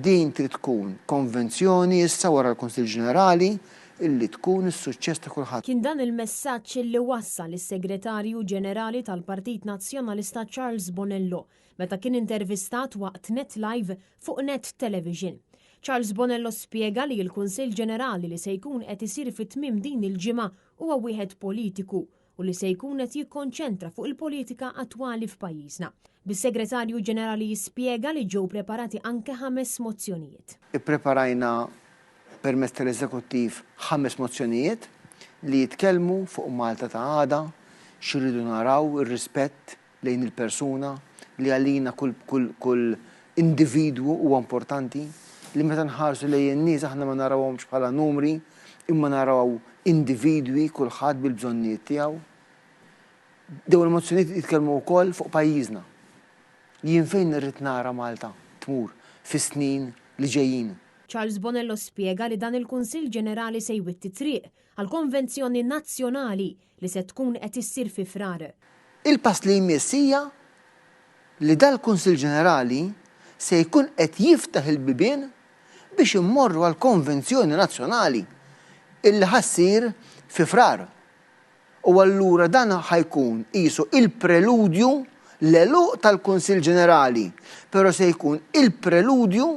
Din trid tkun konvenzjoni issa wara l-Kunsill Ġenerali illi tkun is-suċċess ta' kulħadd. Kien dan il-messaġġ li wassal is-Segretarju Ġenerali tal-Partit Nazzjonalista Charles Bonello meta kien intervistat waqt Net Live fuq Net Television. Charles Bonello spjega li l-Kunsill Ġenerali li se jkun qed isir fi tmiem din il-ġimgħa huwa wieħed politiku u li se jkun qed jikkonċentra fuq il-politika attwali f'pajjiżna. Bis-Segretarju Ġenerali jispjega li ġew preparati anke ħames mozzjonijiet. Ippreparajna permezz tal-Eżekuttiv ħames mozzjonijiet li jitkellmu fuq Malta ta' għada, x'irridu naraw, ir-rispett lejn il-persuna, li għalina kull kull kull individwu huwa importanti, li meta nħarsu lejn in-nies aħna ma narawhomx bħala numri, imma naraw individwi kulħadd bil-bżonnijiet tiegħu. Dawn il-mozzjonijiet jitkellmu wkoll fuq pajjiżna. Jien fejn irrid nara Malta tmur fis-snin li ġejjin. Charles Bonello spjega li dan il-Kunsill Ġenerali se jwitti t-triq għall-Konvenzjoni Nazzjonali li se tkun qed issir fi Frar. Il-pass li jmiss hija li dal-Kunsill Ġenerali se jkun qed jiftaħ il-bibien biex immorru għall-Konvenzjoni Nazzjonali illi ħa ssir fi Frar. U allura dan ħa jkun qisu il-preludju, l-għeluq tal-Kunsill Ġenerali, però se jkun il-preludju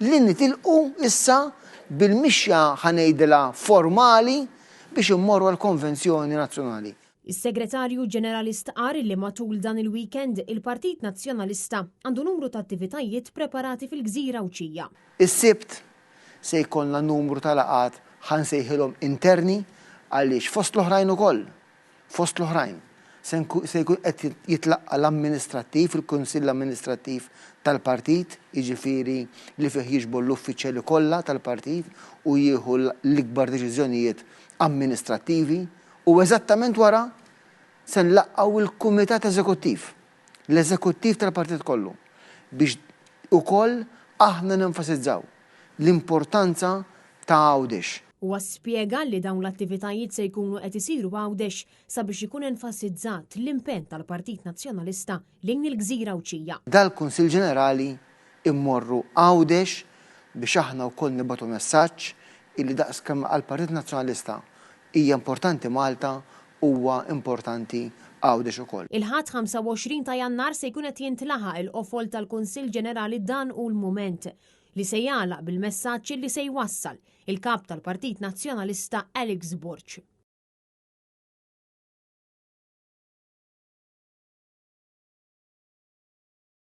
li nitilqu issa bil-mixja ħa ngħidilha formali biex immorru għall-Konvenzjoni Nazzjonali. Is-Segretarju Ġenerali stqarr li matul dan il-weekend il-Partit Nazzjonalista għandu numru ta' attivitajiet preparati fil-gżira Għawdxija. Is-Sibt se jkollna numru ta' laqgħat ħa nsejħilhom interni għaliex fost l-oħrajn ukoll, fost l-oħrajn, se se jkun qed jitlaqqa' l-amministrattiv, il-Kunsill Amministrattiv tal-Partit, jiġifieri li fih jiġbor l-uffiċjali kollha tal-Partit u jieħu l-ikbar deċiżjonijiet amministrattivi u eżattament wara se nlaqqgħu l-Kumitat Eżekuttiv, l-Eżekuttiv tal-Partit kollu, biex ukoll aħna nenfasizzaw l-importanza ta' Għawdex. Huwa spjega li dawn l-attivitajiet se jkunu qed isiru Għawdex sabiex ikun enfasizzat l-impenn tal-Partit Nazzjonalista lejn il-gżira Għawdxija. Dal-Kunsill Ġenerali immorru Għawdex biex aħna wkoll nibagħtu messaġġ illi daqskemm għall-Partit Nazzjonalista Hija importanti Malta, huwa importanti Għawdex ukoll. Il-Ħadd 25 ta' Jannar se jkun qed jintlaħaq il-qofol tal-Kunsill Ġenerali Dan Hu l-Mument, li se jagħlaq bil-messaġġ li se jwassal il-Kap tal-Partit Nazzjonalista Alex Borg.